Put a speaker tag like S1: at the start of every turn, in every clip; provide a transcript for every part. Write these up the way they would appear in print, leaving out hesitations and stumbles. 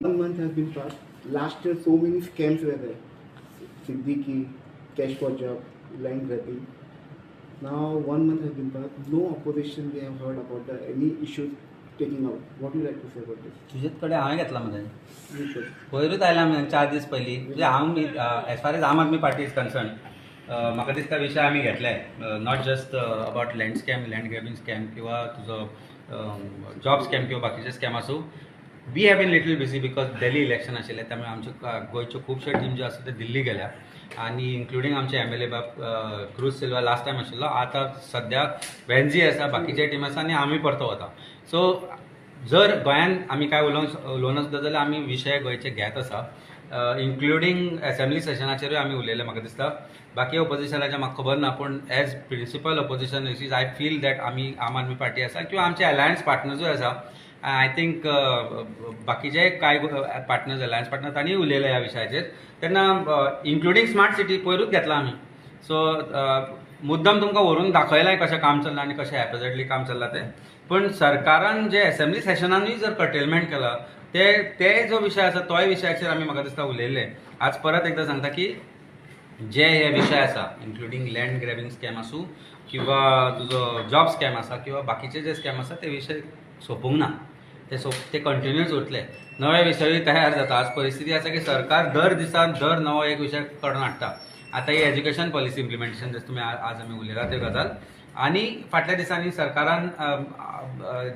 S1: One month has been passed. Last year, so many scams were there. Siddiqui, cash for job, land grabbing. Now, one month has been passed. No opposition we have heard about the any issues taking out. What do you like to say about this?
S2: तुजेच कडेन हांवें घेतला मरे.
S1: Yes.
S2: पयरूच आयला आमी 4 दीस पयलीं. म्हणजे हांव, as far as Aam Aadmi Party is concern, म्हाका दिसता विशय आमी घेतले, not just about land scam, land grabbing scam किंवा तुजो जॉब स्कॅम किंवा बाकीचे स्कॅम आसूं. We have been little busy because Delhi election आशिल्लें. त्यामुळे आमच्यो गोंयच्यो खुबश्यो टीम ज्यो आसा त्यो दिल्ली गेल्या आनी इन्क्लुडींग आमचे एमएलए बाब क्रूज सिल्वा लास्ट टायम आशिल्लो. आतां सद्या वेन्जी आसा, बाकीचे टीम आसा आनी आमी परतो वता. सो जर गोंयान आमी काय उलोवंक उलोवना सुद्दां जाल्यार आमी विशय गोंयचे घेत आसा, इन्क्लुडींग एसेंब्ली सेशनाचेरूय आमी उलयले. म्हाका दिसता बाकी ओपोजिशनाचें म्हाका खबर ना, पूण as principal opposition is, I feel that आमी आम आदमी पार्टी आसा किंवा आमचे अलायन्स पार्टनर्सूय आसा. I think बाकीचे कांय पार्टनर्स, अलायन्स पार्टनर, तांणी उलयले ह्या विशयाचेर तेन्ना, इन्क्लुडींग स्मार्ट सिटी पयरूच घेतला आमी. सो मुद्दम तुमकां व्हरून दाखयलां कशें काम चल्लां आनी कशें हॅपेझर्डली काम चल्लां तें. पूण सरकारान जे एसेंब्ली सेशनानूय जर कर्टेलमेंट केला ते ते जो विशय आसा, तोय विशयाचेर आमी म्हाका दिसता उलयल्ले. आज परत एकदां सांगता की जे हे विशय आसा, इन्क्लुडींग लँड ग्रॅबिंग स्कॅम आसूं किंवा तुजो जॉब स्कॅम आसा किंवा बाकीचे जे स्कॅम आसा, ते विशय सोंपूंक ना. ते सोप ते कंटिन्यूच उरतले. नवे विशयूय तयार जाता. आज परिस्थिती आसा की सरकार दर दिसा दर नवो एक विशय काडून हाडटा. आतां ही एज्युकेशन पॉलिसी इम्प्लिमेंटेशन जशें तुमी आज आमी उलयला ते गजाल आनी फाटल्या दिसांनी सरकारान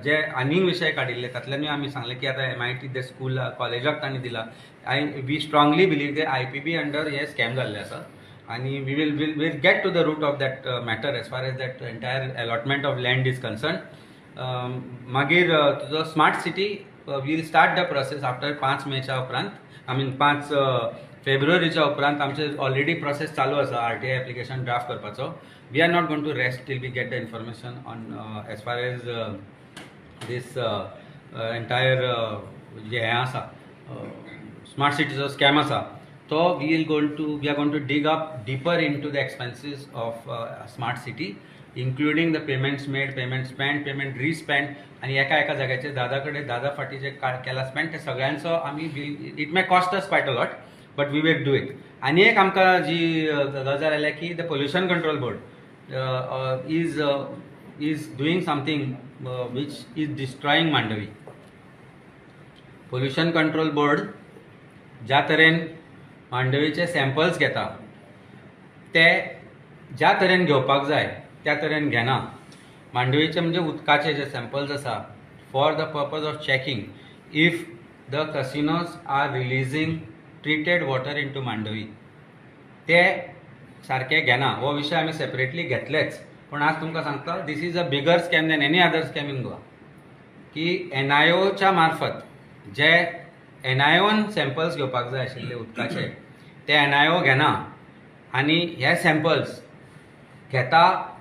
S2: जे आनीक विशय काडिल्ले, तातल्यानूय आमी सांगलें की आतां एमआयटी ते स्कूल कॉलेजाक तांणी दिला. I we strongly believe ते आयपीबी अंडर हे स्कॅम जाल्ले आसा आनी we will get to the root of that matter as far as that entire allotment of land is concern. मागीर तुजो smart city will start the process after 5 मेच्या उपरांत, I mean 5 फेब्रुवारीच्या उपरांत. आमचे ऑलरेडी प्रोसेस चालू आसा आरटीआय एप्लिकेशन ड्राफ्ट करपाचो. We are not going to rest till we get the information on as far as this entire जे हें आसा, smart सिटीचो scam आसा तो. We are going to dig up deeper into the expenses of smart city, including the payments made, payment spend, payment respend आनी एका एका जाग्याचेर दादा कडेन दादा फाटी जे केला स्पेंड, ते सगळ्यांचो आमी will, it may cost us quite a lot, but we will do it. आनी एक आमकां जी गजाल आयल्या की the Pollution Control Board is doing something which is destroying Mandovi. Pollution Control Board ज्या तरेन मांडवीचे सॅम्पल्स घेता, ते ज्या तरेन घेवपाक जाय त्या तरेन घेना. मांडवीचे म्हणजे उदकाचे जे सॅम्पल्स आसा, for the purpose of checking if the casinos are releasing treated water into Mandovi, ते सारके घेना. हो विशय आमी सेपरेटली घेतलेच, पूण आज तुमकां सांगता, this is a bigger scam than any other scam in Goa, की एनआयओच्या मार्फत जे एनआयओन सॅम्पल्स घेवपाक जाय आशिल्ले उदकाचे, ते एनआयओ घेना आनी हे सॅम्पल्स घेता.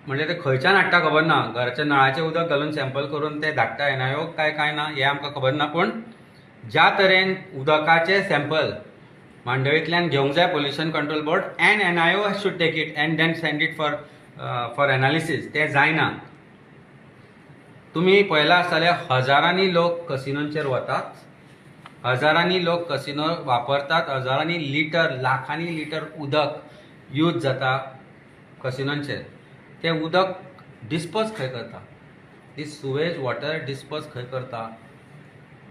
S2: म्हणजे ते खंयच्यान हाडटा खबर ना. घराच्या नळाचें उदक घालून सॅम्पल करून ते धाडटा एनआयओ काय काय ना, हें आमकां खबर ना. पूण ज्या तरेन उदकाचे सॅम्पल मांडवींतल्यान घेवंक जाय Pollution Control Board and NIO should take it and then send it for analysis, तें जायना. तुमी पळयलां आसतलें, हजारांनी लोक कसिनोंचेर वतात, हजारांनी लोक कसिनो वापरतात, हजारांनी लिटर, लाखांनी लिटर उदक यूज जाता कसिनोंचेर. तें उदक डिस्पोज खंय करता? ती सुवेज वॉटर डिस्पोज खंय करता,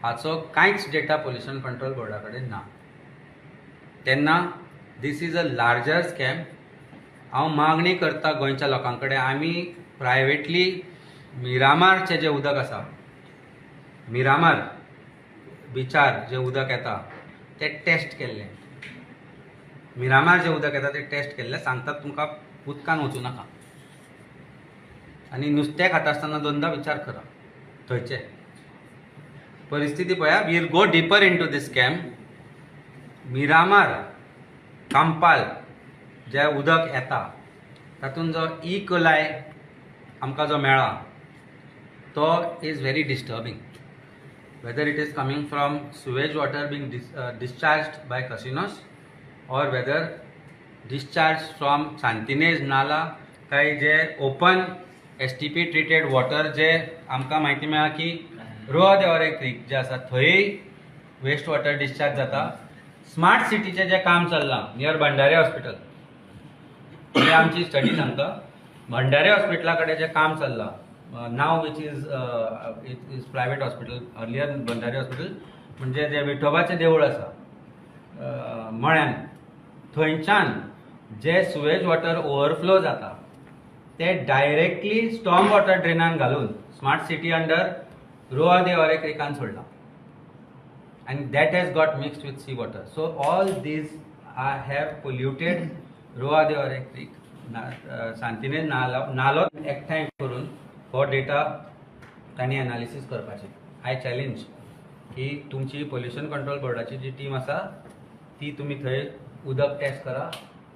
S2: हाचो कांयच डेटा पोल्युशन कंट्रोल बोर्डा कडेन ना. तेन्ना this is a larger scam. हांव मागणी करता गोंयच्या लोकां कडेन, आमी प्रायवेटली मिरामारचें जें उदक आसा, मिरामार बिचार जें उदक येता तें टेस्ट केल्लें, मिरामार जें उदक येता तें टेस्ट केल्लें सांगतात तुमकां, उदकान वचूं नाका आनी नुस्तें खाता आसतना दोनदां विचार करा. थंयचे परिस्थिती पळया. We'll go deeper into this scam. Miramar, Campal जें उदक येता, तातूंत जो ई कोलाय आमकां जो मेळ्ळा तो is very disturbing, whether it is coming from sewage water being discharged by casinos or whether discharged from Santa Inez नाला काय जे open STP treated water, जे आमकां म्हायती मेळ्ळा की रोआ देवारे क्रीक जे आसा थंय वेस्ट वॉटर डिस्चार्ज जाता. स्मार्ट सिटीचें जें काम चल्लां नियर भंडारे हॉस्पिटल, हे आमची स्टडी सांगता, भंडारे हॉस्पिटला कडेन जें काम चल्लां now, which is it is private hospital, earlier Bhandari Hospital, म्हणजे जें विठोबाचें देवूळ आसा मळ्यान, थंयच्यान जे सुवेज वॉटर ओवरफ्लो जाता ते डायरेक्टली स्टॉर्म वॉटर ड्रेनान घालून स्मार्ट सिटी अंडर रोआ दे ओरे क्रिकान सोडला and that has got mixed with sea water. So all these are have polluted Roa de Ore Creek. सांतिनेज नालो नालो एकठांय करून हो डेटा तांणी एनालिसीस करपाचें. आय चॅलेंज की तुमची पोल्युशन कंट्रोल बोर्डाची जी टीम आसा ती तुमी थंय उदक टेस्ट करा,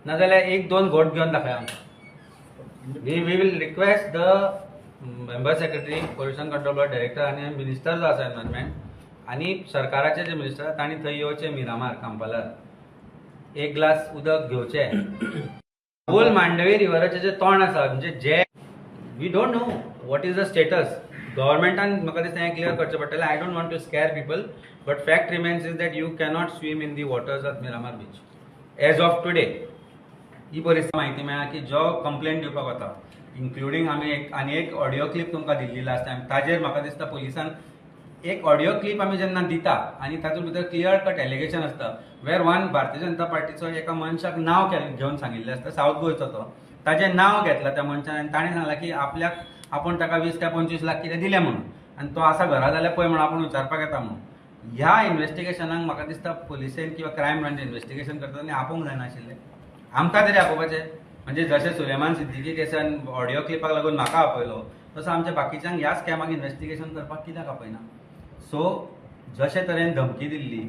S2: नाजाल्यार एक दोन घोट घेवन दाखया आमकां. We will request the member secretary, Pollution Control Board director आनी मिनिस्टर जो आसा एनवायरमेंट आनी सरकाराचे जे मिनिस्टर आसा तांणी थंय येवचें, मिरामार कांपालार एक ग्लास उदक घेवचें. होल मांडवी रिवराचें जे तोंड आसा, म्हणजे जे we don't know what is the status. गव्हर्मेंटान म्हाका दिसता हें क्लियर करचें पडटलें. I don't want to scare people, but fact remains is that you cannot swim in the waters of Miramar beach as of today. ही परिस्थिती म्हायती मेळ्ळा की जो कंप्लेंट दिवपाक वता, इन्क्लुडींग आमी एक आनी एक ऑडियो क्लिप तुमकां दिल्ली लास्ट टायम, ताजेर म्हाका दिसता पुलिसान एक ऑडियो क्लिप आमी जेन्ना दिता आनी तातूंत भितर क्लियर कट एलिगेशन आसता, वेर वन भारतीय जनता पार्टीचो एका मनशाक नांव घेवन सांगिल्लें आसता, सावथ गोंयचो तो, ताजें नांव घेतलां त्या मनशान आनी ताणें सांगलां की आपल्याक आपूण ताका 20 काय 25 लाख कितें दिलें म्हणून आनी तो आसा घरा जाल्यार पळय म्हणून आपूण विचारपाक येता म्हणून. ह्या इन्वेस्टिगेशनाक म्हाका दिसता पुलिसेन किंवा क्रायम ब्रांच इन्वेस्टिगेशन करता आनी आपोवंक जायनाशिल्लें, आमकां तरी आपोवपाचें. म्हणजे जशें सुलेमान सिद्दीकी केसान ऑडियो क्लिपाक लागून म्हाका आपयलो, तसो आमच्या बाकीच्यांक ह्या स्कॅमाक इन्वेस्टिगेशन करपाक कित्याक आपयना? सो जशे तरेन धमकी दिल्ली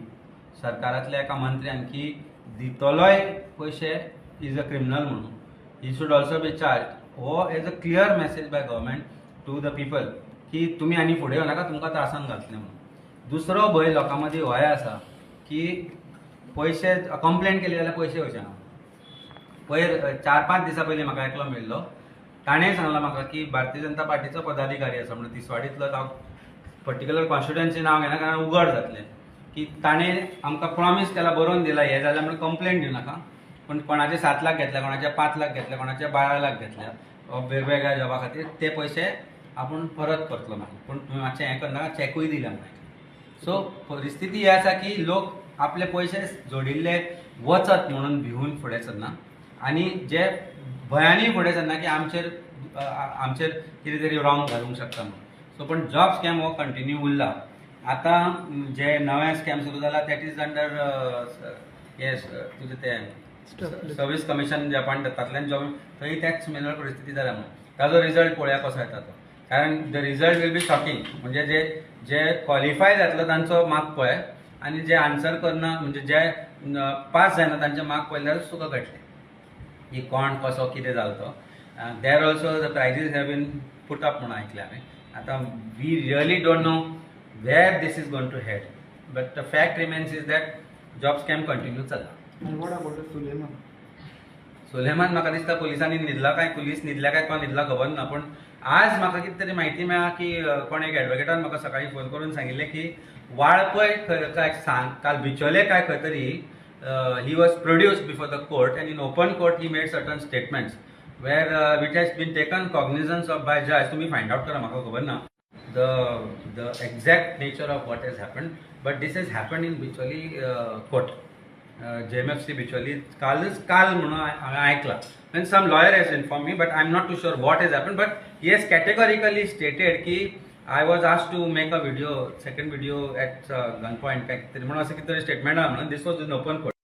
S2: सरकारांतल्या एका मंत्र्यान की दितलोय पयशे is a criminal म्हणून, he should also be charged, हो as a clear message by government to the people की तुमी आनी फुडें येवनाका, तुमकां त्रासान घालतले म्हणून. दुसरो भंय लोकां मदीं होय आसा की पयशे कंप्लेन केली जाल्यार पयशे येवचे ना. पयर 4-5 दिसां पयलीं म्हाका एकलो मेळिल्लो, ताणें सांगलां म्हाका की भारतीय जनता पार्टीचो पदाधिकारी आसा म्हणून तिसवाडींतलो, हांव पर्टिक्युलर कॉन्स्टिट्युएन्सी नांव घेना कारण उगड जातलें, की ताणें आमकां प्रॉमीस केला, बरोवन दिला, हें जालें म्हणून कंप्लेन दिवनाका, पूण कोणाचे 7 लाख घेतले, कोणाचे 5 लाख घेतले, कोणाचे 12 लाख घेतल्या वेगवेगळ्या जॉबा खातीर, ते पयशे आपूण परत करतलो मागीर, पूण तुमी मातशें हें करनाका, चॅकूय दिल्या मागीर. सो परिस्थिती ही आसा की लोक आपले पयशे जोडिल्ले वचत म्हणून भिवून फुडें सरना आनी जे भंयानूय फुडें सरना की आमचेर कितें तरी रॉंग घालूंक शकता म्हणून. सो पण जॉब स्कॅम हो कंटिन्यू उरला. आतां जे नवें स्कॅम सुरू जाला, that is under हे तुजें तें सर्वीस कमिशन जे अपॉयंट तातल्यान जॉब, थंय त्याच सिमिलर परिस्थिती जाल्या म्हणून. ताजो रिजल्ट पळोवया कसो येता तो, कारण the result will be shocking. म्हणजे जे जे क्वॉलिफाय जातलो तांचो मार्क पळय आनी जे आन्सर करना, म्हणजे जे पास जायना तांचे मार्क पळयल्यारूच तुका कळटलें की कोण कसो कितें जालो तो. There also the prizes have been put up म्हणून आयकलें हांवें. आतां we really don't know where this is going to head, but the fact remains is that job scam continue चल्ला.
S1: And what about the Suleiman?
S2: Suleman म्हाका दिसता पुलिसांनी न्हिदला काय, police न्हिदल्या काय कोण न्हिदला खबर ना, पूण आज म्हाका कितें तरी म्हायती मेळ्ळा की कोण एक एडवोकेटान म्हाका सकाळी फोन करून सांगिल्लें की वाळपय खंय काय सांग काल बिचोले काय खंय तरी he was produced before the court and in open court he made certain statements where which has been taken cognizance of by judge. तुमी फायंड आवट करा, म्हाका खबर ना the exact nature of what has happened, but this has happened in Bicholim court, JMFC Bicholim, कालच काल म्हणून हांवें आयकलां and some lawyer has informed me, but I am not too sure what has happened. But he has categorically stated की I was asked to make a video, second video at gun point काय तरी म्हणून, असं कितें तरी statement आहा म्हणून. This was in open court.